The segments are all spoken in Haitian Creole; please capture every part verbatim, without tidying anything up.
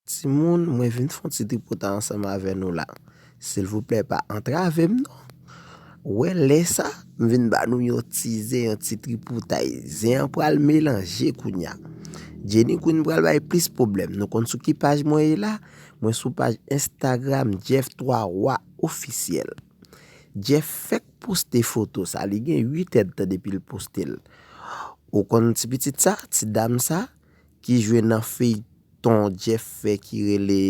Timoun, mwen vin fè yon ti tripotay ansanm avè nou la. Silvouplè, pa antrave m non. Wè lè sa, m vin ba nou yon ti zen, yon ti tripotay. Zen an pral melanje kounya. Jenny Queen pral bay plis pwoblèm. Nou konn sou ki paj mwen ye la? Mwen sou paj Instagram Jeff Twa Wa Ofisyèl. Jeff fèk poste foto sa, li gen uit èdtan depi l poste l. Ou konn ti pitit sa, ti dam sa, ki jwe nan feyton Jeff fè ki rele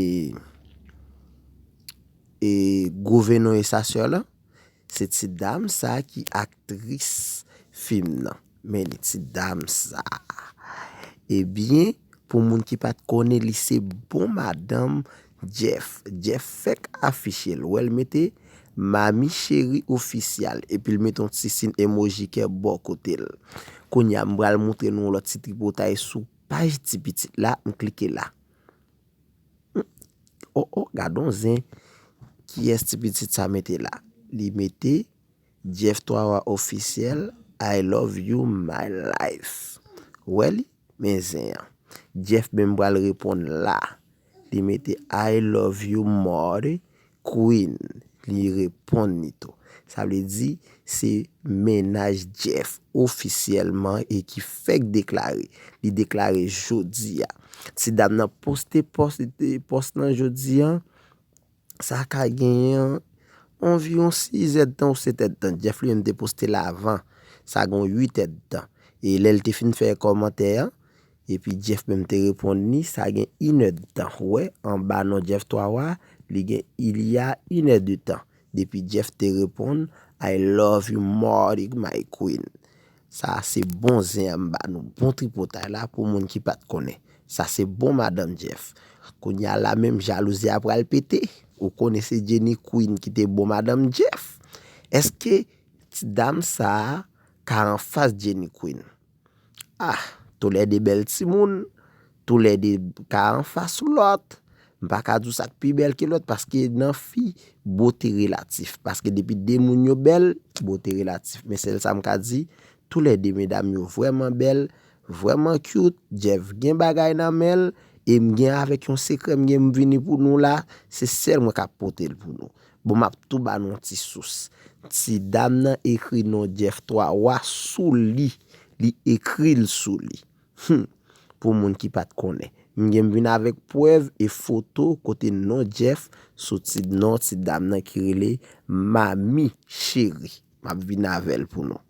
e Gouvenon e sa sè lan? Se ti dam sa ki aktris fim nan. Men li ti dam sa. Ebyen, pou moun ki pa t konnen, li se bon madanm Jeff. Jeff fèk afiche l. Wè l mete Mami Cheri Ofisyal. Epi l mete yon ti siy emoji kè bò kote l. Kounye a, m pral montre nou yon lòt ti tripotay sou paj ti pitit la. M klike la. Oh, oh, gad yon zen. Kiyès ti pitit sa mete la? Li mete Jeff Twa Wa Ofisyèl, I love you, my life. Wè li? Men zen an. Jeff menm pral reponn la. Li mete I love you more, Queen. Li reponn li tou. Sa vle di, se mennaj Jeff ofisyèlman e ki fèk deklare. Li deklare jodi a. Ti dam nan poste pòs, pòs lan jodi a. Sa ka genyen anviwon sis èdtan ou sèt èdtan. Jeff li menm te poste l avan. Sa gen uit èdtan. E lè l te fin fè kòmantè an, epi Jeff menm te reponn li, sa gen inèdtan. Ou wè, anba non Jeff Twa Wa, li gen il y a une heure de temps. Depi Jeff te reponn, I love you more, my queen. Sa se bon zen an m ba nou. Bon tripotay la pou moun ki pa t konnen. Sa se bon madanm Jeff. Kounye a la menm jalouzi a pral pete. Ou konnen se Jenny Queen ki te bon madanm Jeff. Èske ti dam sa a ka anfas Jenny Queen? Ah, toulède bèl timoun, toulède ka anfas lòt. M pa ka di w sa k pi bèl ke lòt, paske nan fi, bote relatif. Paske depi de moun yo bèl, bote relatif. Men sèl sa m ka di, toulède medam yo vrèman bèl, vrèman cute, Jeff gen bagay nan men l, e m gen avèk yon sekrè m gen m vini pou nou la, se sèl mwen k ap pote l pou nou. Bon, m ap tou ba nou yon ti sous. Ti dam nan ekri non Jeff Twa Wa sou li. Li ekri l sou li. Hmm. Pou moun ki pa t konnen. M gen m vin avèk prèv e foto kote non Jeff sou ti non ti dam nan ki rele Mami Cheri. M ap vin avè l pou nou.